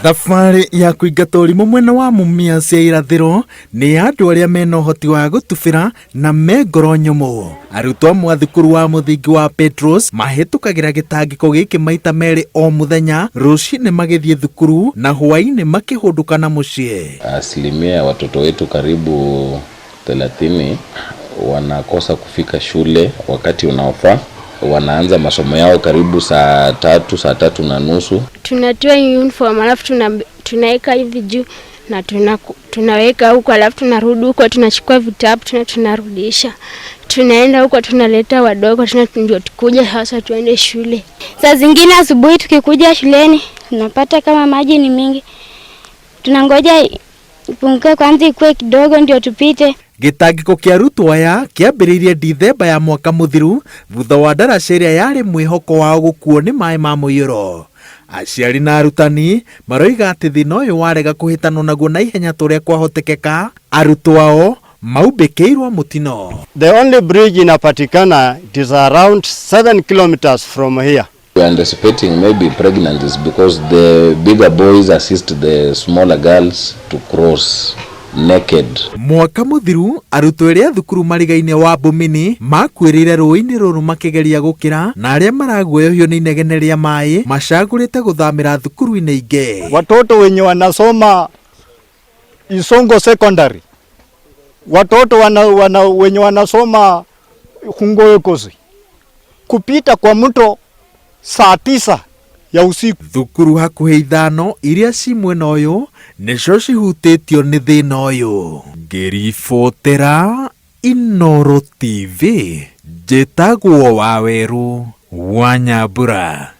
Thabarĩ ya kũingata ũrimũ mwena wa Mumias ya irathĩro nĩ ya andũ arĩa mena ũhoti wa gũtubĩra na me ngoro nyũmũ. Arutwo amwe a thukuru wa mũthingi wa Petros mahĩtũkagĩra gĩtangĩko gĩkĩ maita merĩ o mũthenya, rũcinĩ magĩthiĩ thukuru na hwaĩ-inĩ makĩhũndũka na mũciĩ. Asilimia ya watoto wetu karibu 30 wanakosa kufika shule wakati unaofaa. Wanaanza masomo yao karibu saa tatu, saa tatu na nusu. Tunatoa uniform alafu tunaweka hivi juu na tunaweka huko, alafu tunarudi huko tunachukua vitabu tena tunarudisha. Tunaenda huko tunaleta wadogo tena ndio tukuja sasa tuende shule. Saa zingine asubuhi tukikuja shuleni tunapata kama maji ni mingi, tunangoja ipungue kwanza ikue kidogo ndio tupite. Gĩtangĩko kĩa arutwo aya kĩambĩrĩirie Dithemba ya mwaka mũthiru thutha wa ndaraca ĩrĩa yarĩ mwĩhoko wao gũkuo nĩ maĩ ma mũiyũro. Aciari na arutani maroiga atĩ thĩna ũyũ warega kũhĩtanwo naguo na ihenya ta ũrĩa kwahotekeka, arutwo ao maumbĩkĩirwo mũtino. The only bridge inapatikana, it is around 7 kilometers from here. We are anticipating maybe pregnancies because the bigger boys assist the smaller girls to cross naked. Mwaka mũthiru arutwo erĩ a thukuru mariga-inĩ wa Bumini makuĩrĩire rũĩ-inĩ rũrũ makĩgeria gũkĩra, na arĩa maraguoyohio nĩ inegene rĩa maĩ macagũrĩte gũthamĩra thukuru-inĩ ingĩ. Watoto wenye wanasoma Isongo Secondary, watoto wenye wanasoma Khungoyokosi, kupita kwa mto saa 9 ya usiku. Thukuru hakuhĩ 5 iria ci mwena ũyũ nĩcio cihutĩtio nĩ thĩna ũyũ. Ngĩribotera Inooro TV, njĩtagwo Wawerũ wa Nyambura.